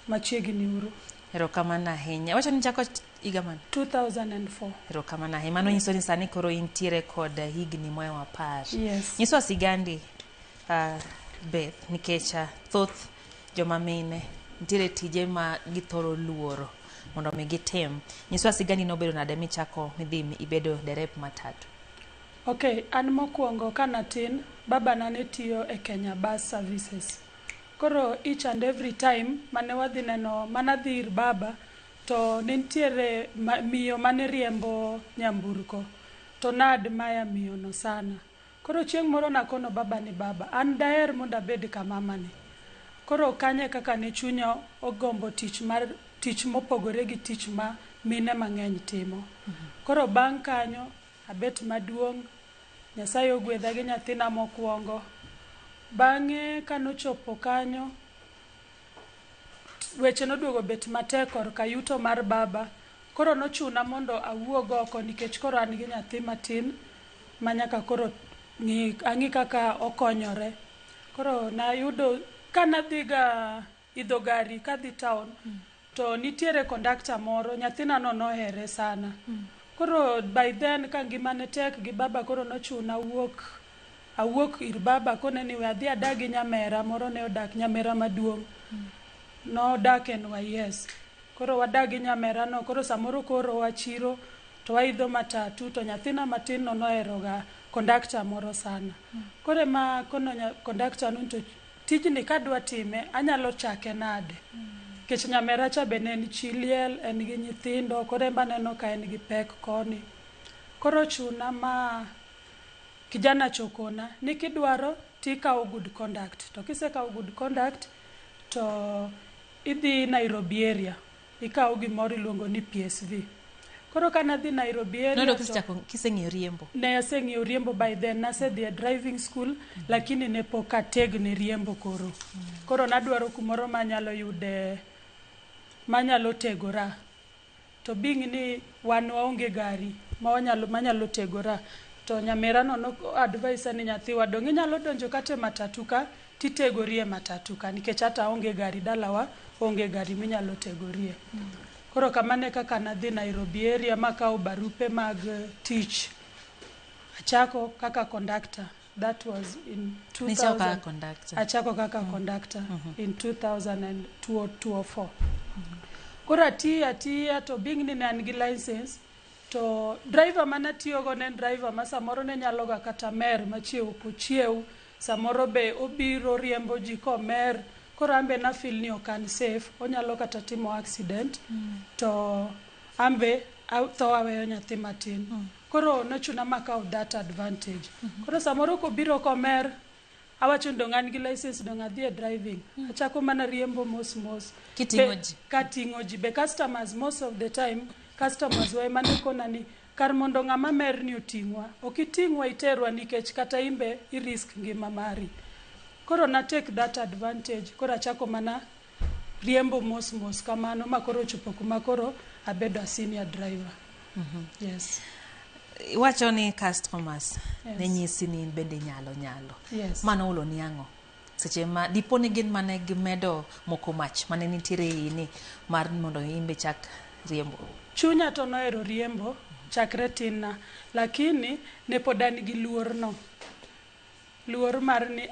Machiegni uru. Erokamano ahinya. Wacho ni chako higa mane? 2004. Erokamano ahinya. Mano nyiso ni sani koro intiere kod higni mohewo 10. Yes. Nyiswa sigandi, Beth, nikech thoth joma mine nitiere tije ma githoro luoro mondo mi gitim. Nyiswa sigandi nobedo nade michako midhi ibedo derep matatu? Okay, an mokwongo kanatin, babana ne tiyo e Kenya Bus Services. Koro each and every time mane wadhi neno, manadhi ir baba, to ne nitiere miyo mane riembo nyamburko. To na admire miyo no sana. Koro chieng' moro nakono baba ni, "Baba, an daher mondo abed ka mama ni." Koro kanyo e kaka ne chunya ogombo tich mar tich mopogore gi tich ma mine mang'eny timo. Koro bang' kanyo abet maduong', Nyasaye ogwedha gi nyathina mokwongo. Bang'e kanochopo kanyo, weche noduogo bet matek korka yuto mar baba. Koro nochuna mondo awuog oko nikech koro an gi nyathi matin ma nyaka koro ng'i ang'i kaka okonyore. Koro nayudo kanadhi ga idho gari kadhi town, to nitiere kondakta moro, nyathina no nohere sana. Koro by then ka ngima ne tek gi baba, koro nochuna awuok ir baba kone ni we adhi adag gi nyamera moro ne odak, nyamera maduong' nodak NYS. Koro wadak gi nyamera no. Koro samoro koro wachiro to waidho matatu, to nyathina matin no nohero ga kondakta moro sana. Koro ema kono kondakta no to tijni kadwa time anyalo chake nade? Nikech nyamera cha be ne en chi liel, en gi nyithindo, koro en be aneno ka en gi pek koni. Koro ochuna ma kijana chokona ni kidwaro tikawo good conduct. To kisekawo good conduct to idhi Nairobi area, ikawo gimoro iluongo ni PSV. Koro kanadhi Nairobi area Noyudo kisechako kiseng'eyo riembo. Ne aseng'eyo riembo by then, nasedhi e driving school, lakini ne pok ategno e riembo koro. Koro nadwaro kumoro manyalo yude manyalo tegora. To being ni wan waonge gari ma wanyalo manyalo tegora, to nyamera no no advise ni, "Nyathiwa, dong' inyalo donjo kata e matatu ka titegori e matatu ka, nikech hata onge gari dalawa, onge gari minyalo tegorie." Koro kamano e kaka nadhi Nairobi area makawo barupe mag tich. Achako kaka conductor. That was in 2000. Nichako kaka conductor. Achako kaka conductor in 2004. Koro atiyo atiya, to being ni ne an gi license, to driver manatiyogo ne en driver ma samoro ne nyalo ga kata mer machiew ok ochiew, samoro be obiro riembo ji komer. Koro an be na feel ni ok an safe, onyalo kata timo accident to an be atho aweyo nyathi matin. Koro nochuna makawo that advantage. Koro samoro kobiro komer, awacho ni dong' an gi license, dong' adhi e driving. Achako mana riembo mos mos. Kiting'o ji. Kating'o ji be, customers, most of the time customers wa ema ne kona ni kar mondo ng'ama mer ni oting'wa, ok iting'wa iterwa, nikech kata imbe i risk ngima mari. Koro na take that advantage. Koro achako mana riembo mos mos kamano ma koro ochopo kuma koro abedo a senior driver. Yes. Iwacho ni customers ne Yes. nyisi ni in bende inyalo nyalo. Yes. Mano ulo ni ang'o? Seche ma dipo ni gin mane gimedo moko mach mane nitiere e iyi ni mar mondo in be chak riembo. Chunya to nohero riembo chakre tinna, lakini ne pod an gi luor no. Luor mar ni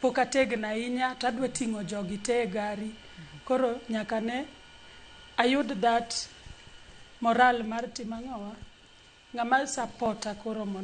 pok ategno ahinya to adwa ting'o jogi te e gari. Koro nyaka ne ayud that moral mar timo ang'owa, ng'ama supporta koro mondo